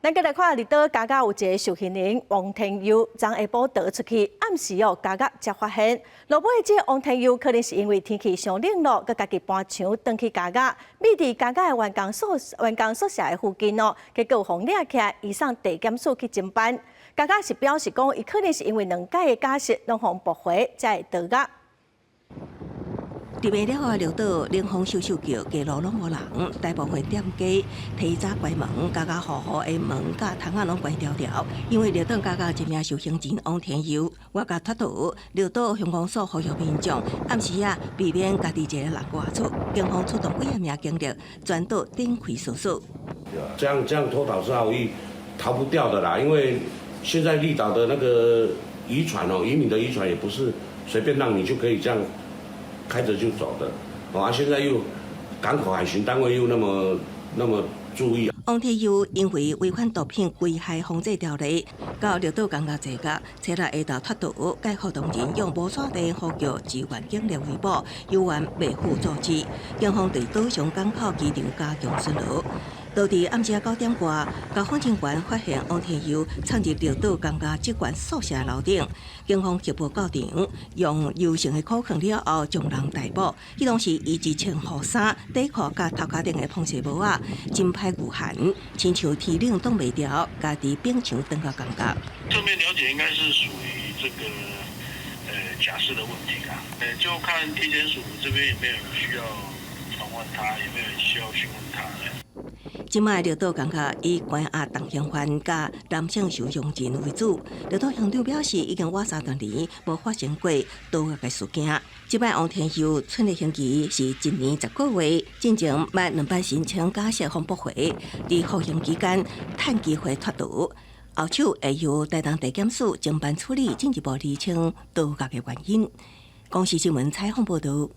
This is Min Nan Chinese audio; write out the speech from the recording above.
咱閣來看，綠島監獄有一个受刑人王天佑，昨下晡逃出去，暗時哦監獄才發現。落尾這个王天佑可能是因為天氣傷冷咯，閣家己搬牆轉去監獄，匿佇監獄的員工宿舍的附近哦，結果予掠起來，移送地檢署去偵辦。監獄是表示講，伊可能是因為兩擺的假釋攏予駁回，才會逃獄。入夜了後，綠島冷風嗖嗖叫，街路攏無人，大部分店家提早關門，家家戶戶的門佮窗仔攏關牢牢。因為綠島監獄這名受刑人王天佑，越獄脫逃，綠島鄉公所呼籲民眾暗時仔避免家己一個人外出，警方出動幾仔名警力，全島展開搜索。這樣脫逃是好易逃不掉的啦，因為現在綠島的那個漁船哦，漁民的漁船也不是隨便讓你就可以這樣開着就走的，啊！現在又港口海巡單位又那麼那麼注意。王天佑因為違反毒品危害防制條例，到綠島監獄坐監，初六下晝脫逃，該活動人用無線電呼叫支援警力圍捕，猶原袂赴阻止。警方對島上港口機場加強巡邏。到佇暗時9點外，交防人員發現王天佑藏入綠島監獄職員宿舍樓頂，警方協報到場，用柔性的口控了後，將人逮捕。彼當時伊一穿雨衫、底褲佮頭殼頂的膨雪帽仔，真歹御寒，親像天冷擋袂牢，家己反牆轉到監獄。正面了解應該是屬於這個假釋的問題啦，就看地檢署這邊有沒有人需要傳喚他，有沒有人需要訊問他。這擺綠島監獄以關押重刑犯佮男性收容人為主。綠島鄉長表示，已經倚30多年無發生過逃獄的事件。這擺王天佑出的刑期是1年10個月，進前捌兩擺申請假釋予駁回，佇服刑期間趁機會脫逃，後手會由台東地檢署偵辦處理，進一步釐清逃獄的原因。公視新聞採訪報導。